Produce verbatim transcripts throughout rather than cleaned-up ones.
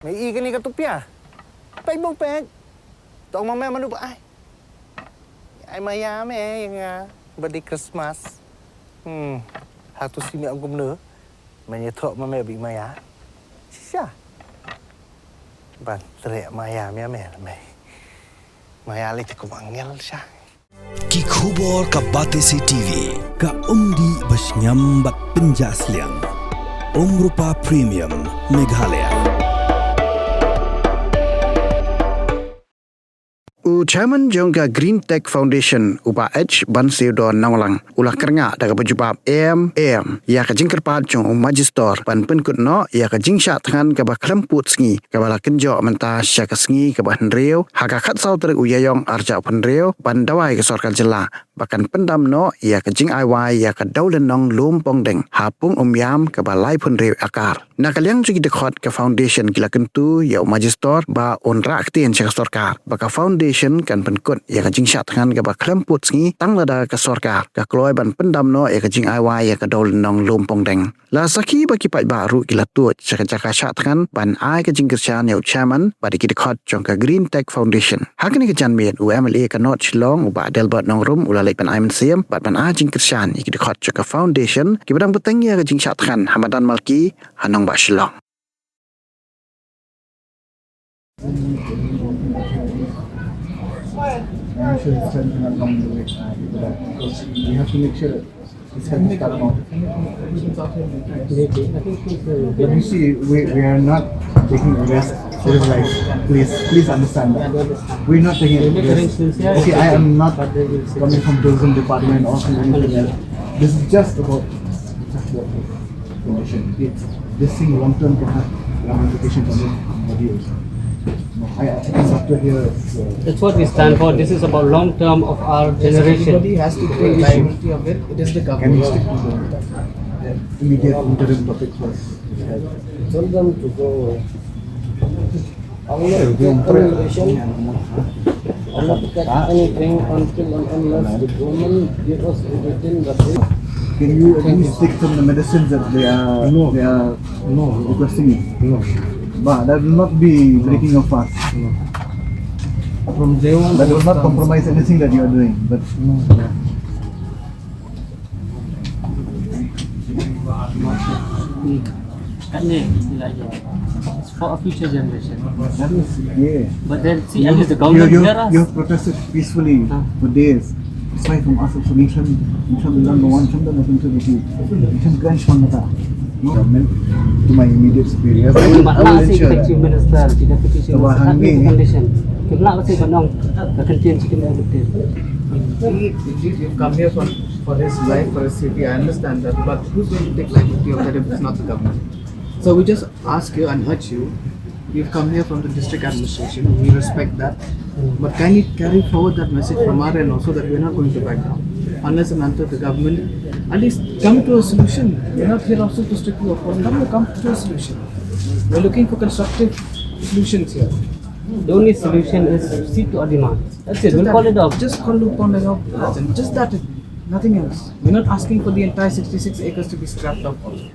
Me i kane ka tupia. Peit bong peit. Tong ma me manu ba ai. Ai maya me ïa nga. Ba dei Christmas. Hmm. Hatu si me ong kumno. Me ïathuh ma me ba i maya. Shisha. Ban treh maya me me me. Maya lei te kum angel sha. Ki khubor ka Batesi T V, ka umdih ba shngiam bad pynjah sliang. Umrupa Premium, Meghalaya. U Chairman jong ka Green Tech Foundation, u Bah H Bansiewdon Nonglang, u la kyrngah da kaba jubab em em ïa ka jingkyrpad jong u Majistor ban pynkut noh ïa ka jingshah thngan kaba khlem pud sngi, kaba la kynjoh mynta sha ka sngi kaba hynriew ha ka khatsaw tarik u Ïaïong arhajar arphew hynriew, ban dawa ïa ka sorkar jylla ba kan pyndam noh ïa ka jingai wai ïa ka dewlynnong Lum Pongdeng ha Pung Umïam kaba laiphew hynriew akar. Na ka liang jong ki dkhot ka foundation ki la kyntu ïa u Majistor ba un rah ktien sha ka sorkar ba ka foundation kan pynkut ïa ka jingshah thngan kaba khlem pud sngi tang lada ka sorkar ka kloi ban pyndam noh ïa ka jingai wai ïa ka dewlynnong Lum Pongdeng. La sakhi ba ki paidbah ruh ki la tuid sha ka jaka shah thngan ban ai ka jingkyrshan ïa u Chairman bad ïa ki dkhot jong ka Green Tech Foundation. Ha kane ka janmiet u M L A ka North Shillong u Bah Adelbert Nongrum u la leit ban ai mynsiem bad ban ai jingkyrshan ïa ki dkhot jong ka foundation kiba dang bteng ïa ka jingshah thngan ha madan Malki ha nongbah Shillong. I'm sure his friends will not come in the way, because we have to make sure that his friends start now. But you see, we, we are not taking a risk. It is like, please, please understand that. We're not taking a risk. Okay, I am not coming from tourism department or from anything else. This is just about condition. It's, this thing long term can have ramifications on everybody also. No, I, I think doctor here is, uh, That's what we stand for. This is about long term of our generation. Everybody has to take liability of it. It is the government. Can you stick to the immediate interim topic first? Tell them to go away. I will not take any ration. I will not take anything until and unless the government give us everything that we Can you at least take some of the medicines that they are, no, they are, no, requesting you? No. But that will not be breaking your fast. No. From day one, that will not compromise anything that you are doing. But no. It's for a future generation. That is, yeah. But then, see, at least the government here, you have protested peacefully for days. It's fine from us also. Ningcham, ningcham lang no one cham da no contribute. Ningcham grant shon mata. No, I mean, to my immediate superiors. I will, I will ensure that. Chief Minister, Chief Deputy Chief Minister, condition. Kim lah kasi kanong, ka condition chicken. Indeed, indeed, you've come here for, for his life, for his safety. I understand that. But who's going to take liability of that if it's not the government? So we just ask you and urge you, you've come here from the district administration, we respect that. But kindly carry forward that message from our end also that we're not going to back down. Unless and until the government at least come to a solution. We're not here also to strictly oppose. Come, come to a solution. We're looking for constructive solutions here. The only solution is to cede to our demands. That's it. We'll call it off. Just call upon and off. Just that. Nothing else. We're not asking for the entire sixty-six acres to be scrapped off also.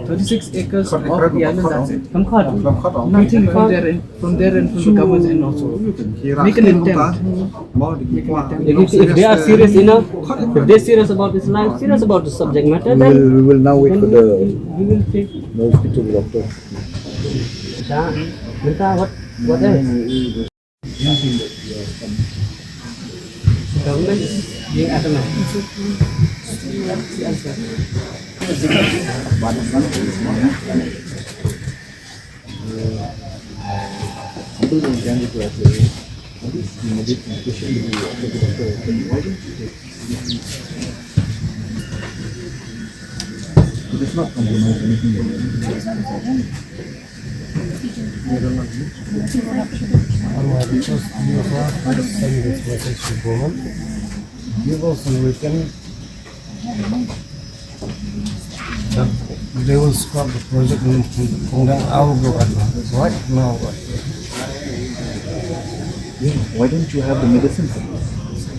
Thirty-six acres of the island, that's it. Nothing from their end, from their end, from the government's end also. Make an attempt. Make an attempt. If, if they are serious enough, if they're serious about this life, serious about the subject matter, then we will, we will now wait for the, we will take no hospital doctor. What, what else? Government is being adamant. That's the answer. It is not compromise anything. Because you have sent this message to government. Give us some written that they will stop the project in Pongdeng. I will go right now. Right now, right. Yeah, why don't you have the medicine?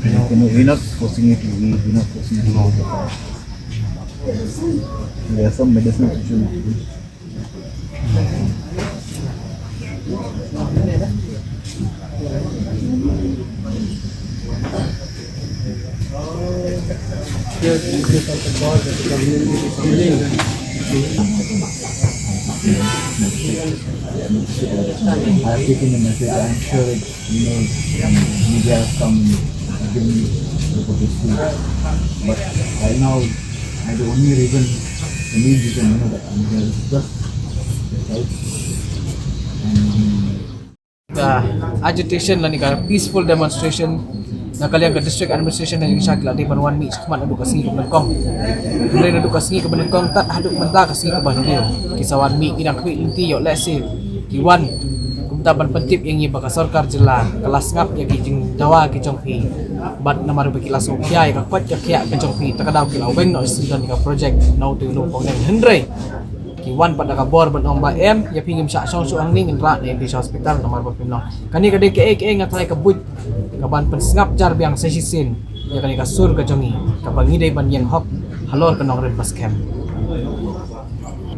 No. You know, we're not forcing you to leave, we're not forcing you to leave. There are some medicines which you. I've taken the message. I'm sure that, you know, media has come and given me the publicity. But right now, I, the only reason, the main reason, you know, that I'm here is just the fight. And Ka agitation lane ka peaceful demonstration na ka liang ka district administration ha jingshisha ki la dei ban wan mih shakhmat naduh ka sngi kaba nyngkong. Hynrei naduh ka sngi kaba nyngkong tad haduh mynta ka sngi kaba hynriew ki sa wan mih. Ngi dang khmih lynti ïoh lehse ki wan kumta ban pyntip ïa ngi ba ka sorkar jylla ka la sngap ïa ki jingdawa ki jong phi bad namar ba ki la sngewkhia ïa ka koit ka khiah ka jong phi, ta ka daw ki la weng noh shisyndon ïa ka project na utei u lum pongdeng. Hynrei ki wan pat da ka bor ban ong ba em, ïa phi ngim shah shong shuh hangne, ngin rah na M P H hospital namar ba phim long. Kane ka dei kaei kaei nga tharai ka buit kaban pynsngap jar biang sa shisien ïa kane ka sur ka jong ngi kaba ngi dei ban ïeng hok halor ka nongrim ba skhem.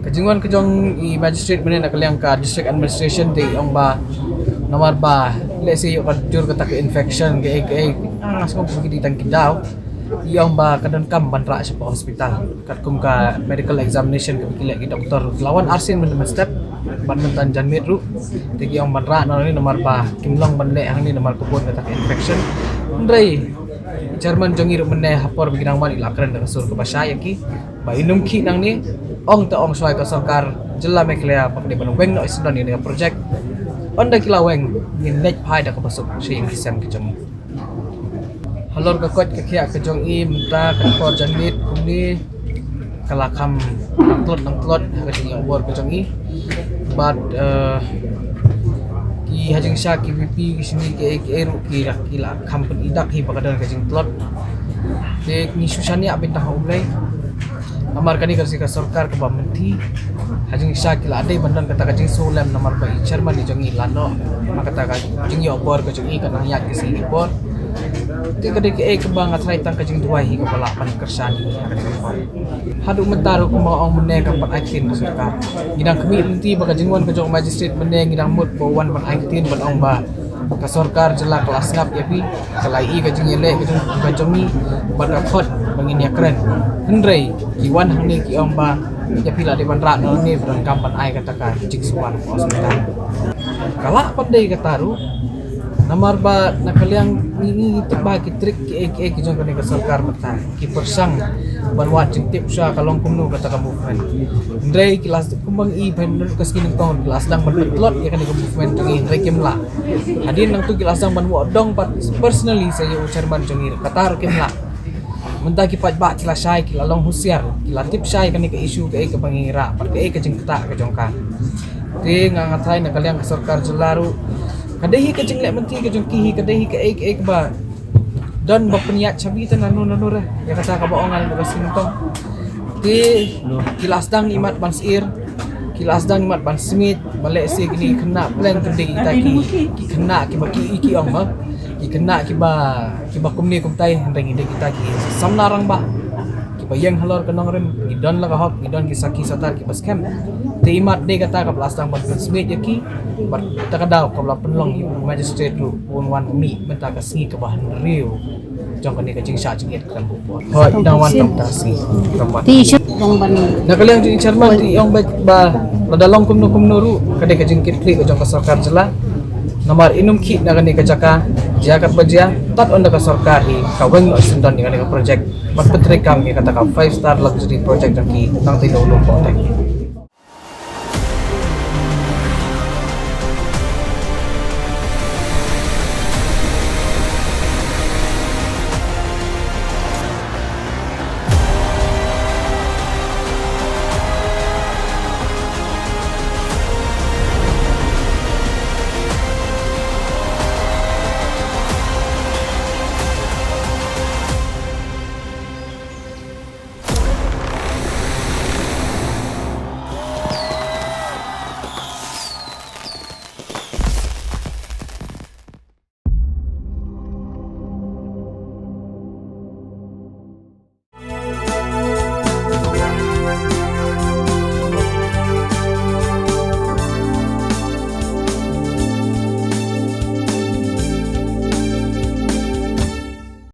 Ka jingwan ka jong i magistrate mynne na ka liang ka district administration te i ong ba namar ba lehse ïoh ka jur kata ka infection kaei kaei, ah, nga sngew ba ki dei tang ki daw. I ong ba ka donkam ban rah shapoh hospital katkum ka medical examination kaba ki leh ki doktor. La wan arsien mynta mynstep bad mynta janmiet ruh. Te ki ong ban rah na ngi namar ba kim long ban leh hangne namar ka bun kata ka infection. Hynrei i chairman jong ngi ruh mynne ha por ba ki dang wan i la kren da ka sur kaba shai ïa ki ba in ym khih nangne, ong te ong shuwa ïa ka sorkar jylla Meghalaya ba ka dei ban weng noh shisyndon ïa kane ka project. Ynda ki la weng ngin leit phai da kaba suk sha ïing ki sem ki jong ngi. Halor ka koit ka khiah ka jong i mynta ka por janmiet kumne ka la kham nang tlot nang tlot ha ka jingïoh bor ka jong i. Bad, eh, ki ha jingshisha ki VPP ki shini kiei kiei ruh ki la, ki la kham pyni dak hi ba ka don ka jingtlot. Te ngi shu shaniah beit tang ha U Blei. Namar kane ka dei ka sorkar kaba mynthi. Ha jingshisha ki la dei ban don kata ka jingsngewlem namar ba i chairman i jong i la noh ha kata ka jingïoh bor ka jong i, ka nang ïaid ka sngi ka por. Te ka dei kaei kaba nga tharai tang ka jingduwai hi kaba lah ban kyrshan ïa ka dei ka por. Haduh mynta ruh kumba ong mynne kam pat ai ktien ka sorkar. Ngi dang khmih lynti ba ka jingwan ka jong magistrate mynne ngi dang mut ba u wan ban ai ktien ban ong ba ka sorkar jylla ka la sngap ïa phi, ka la ïohi ka jingïaleh ka jong, ka jong ngi bad ka khot ba ngin ïakren. Hynrei ki wan hangne ki ong ba ïa phi la dei ban rah nangne ba donkam ban ai kata ka jingsumar ka hospital. Ka lah ban dei kata ruh namar ba na ka liang ngi, ngi tip ba ki trick kiei kiei ki jong kane ka sorkar mynta ki pyrshang ban wad jingtip shuwa ka long kumno kata ka movement. Hynrei ki la, kumba ngi i ba naduh ka sngi nyngkong ki la sdang ban pyntlot ïa kane ka movement jong ngi hynrei kim lah. Hadien nangtu ki la sdang ban wad dong pat personally sa ïa u chairman jong ngi, kata ruh kim lah. Mynta ki paidbah ki la shai, ki la long husiar, ki la tip shai kane ka issue kaei kaba ngi rah bad kaei ka jingktah ka jong ka. Te nga, nga tharai na ka liang ka sorkar jylla ruh ka dei hi ka jingleh mynthi ka jong ki hi, ka dei hi kaei kaei kaba don ba pynïaid shabi te nano nano re. Ïa kata kaba ong nga naduh ka sngi nyngkong. Te ki la sdang imat ban syier, ki la sdang imat ban smiej ba lehse kine ki khynnah pleng ki dei kita ki, ki khynnah kiba ki, ki ong ba ki khynnah kiba, kiba kumne kumtai, hynrei ngi dei kita ki samla rangbah kiba ïeng halor ka nongrim, ngi don la ka hok, ngi don ki sakhi satar kiba skhem. Te imat dei kata kaba la sdang ban pynsmiej ïa ki bad ta ka daw kaba la pynlong ïa u magistrate ruh un wan mih mynta ka sngi kaba hynriew jong kane ka jingshah jingit khlem buh bor. Hooid, dang wan tang ta sngi khlem wan. Te i shu long ban Na ka liang jong i chairman te i ong ba, ba lada long kumno kumno ruh ka dei ka jingkitkhlieh ka jong ka sorkar jylla. Namar in ym khih na kane ka jaka, jia katba jia, tad ynda ka sorkar hi ka weng noh shisyndon ïa kane ka project bad pyntreikam ïa kata ka five star luxury project jong ki nangtei na u lum pongdeng.